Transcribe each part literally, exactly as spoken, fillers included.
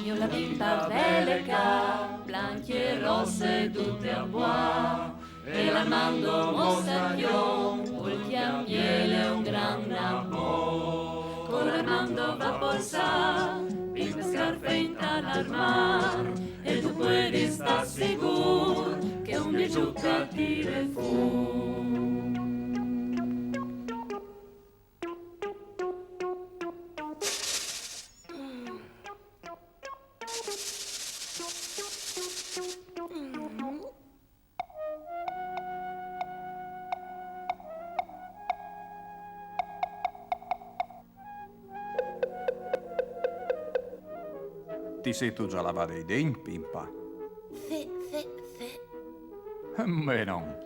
Io la pinta bele ca, blanche e rosse, tutte a boa, e l'Armando Mostacchion, col chiambiele un gran napò. Con l'Armando va polsà, pin scarfe in tal armar, e tu puoi sta sigur che un di giù ca tire fu. Ti sêstu già lavade i degn, Pimpa? Sì, sì, sì. Beh, no.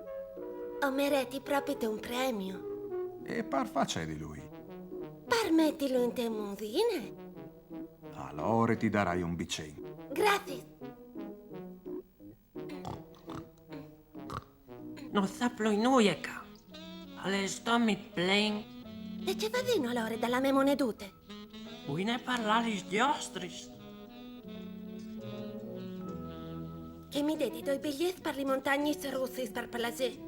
O mereti propit un premio. E par fâ ce di lui? Par metilu inte musine. Alore ti darai un bicin. Graciis. No sta plui nuie ca. Al è stomit plen. E ce fasìno alore da la mê monedute? Vuine parlâ lis gjostris? Che mi dedi doi biliets par li montagnis russis, par plasê.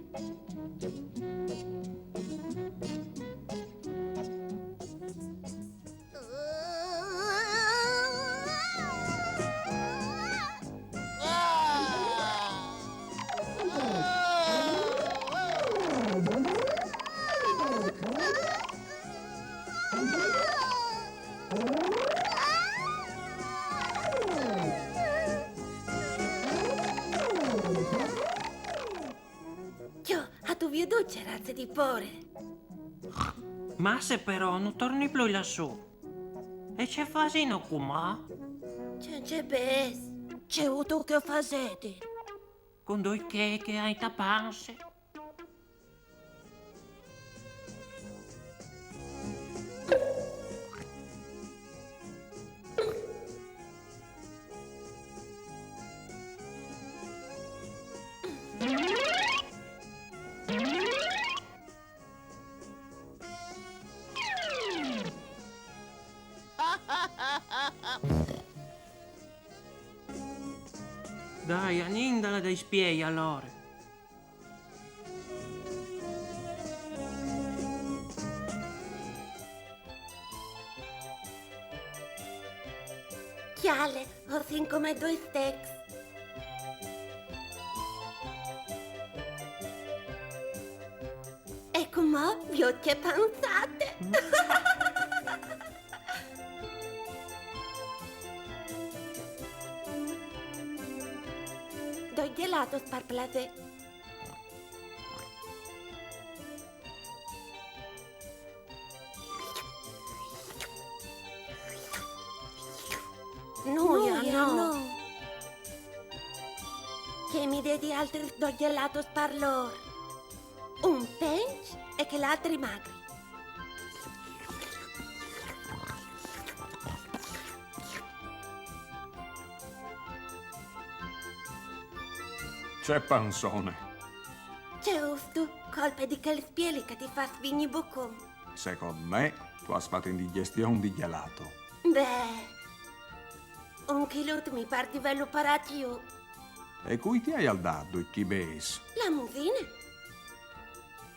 Ciò, âstu viodût ce raze di pôre? Masse però, no torni plui lassù. E ce fasìno cumò? Ce, ce bêçs. Ce vûstu che o fasedi? Cun doi chei che o ai inte panse. Dai, anìn da la dai spiei, alore. Cjale, o sin come doi stecs. E cumò viôt ce panzate. Doi gjelatos, par plasê. Nuie, nuie, no. Che mi dedi altris doi gjelatos par lôr. Un penç e chel altri magri. Ce panzone. Ce ûstu, colpe di chel spieli che ti fâs vignî bocon. Secont me, tu âs fat indigjestion di gjelato. Beh, un chilut mi par di vêlu parât jù. E cui ti aial dât ducj chei bêçs? La musine.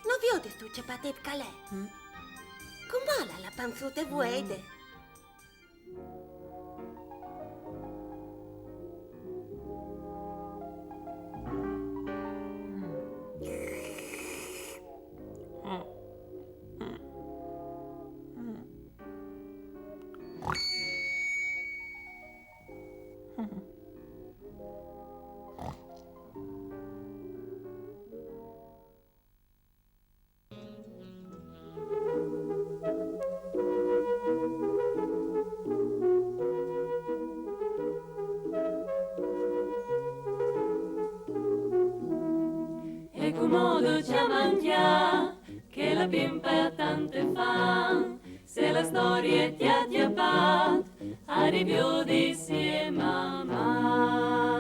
No viodistu ce patit che al è? Mm. Cumò al à la panzute vueide. E cumò ducj a mangjâ, che la Pimpa e à tante fam, se la storie ti à cjapât, a riviodisi e mamà.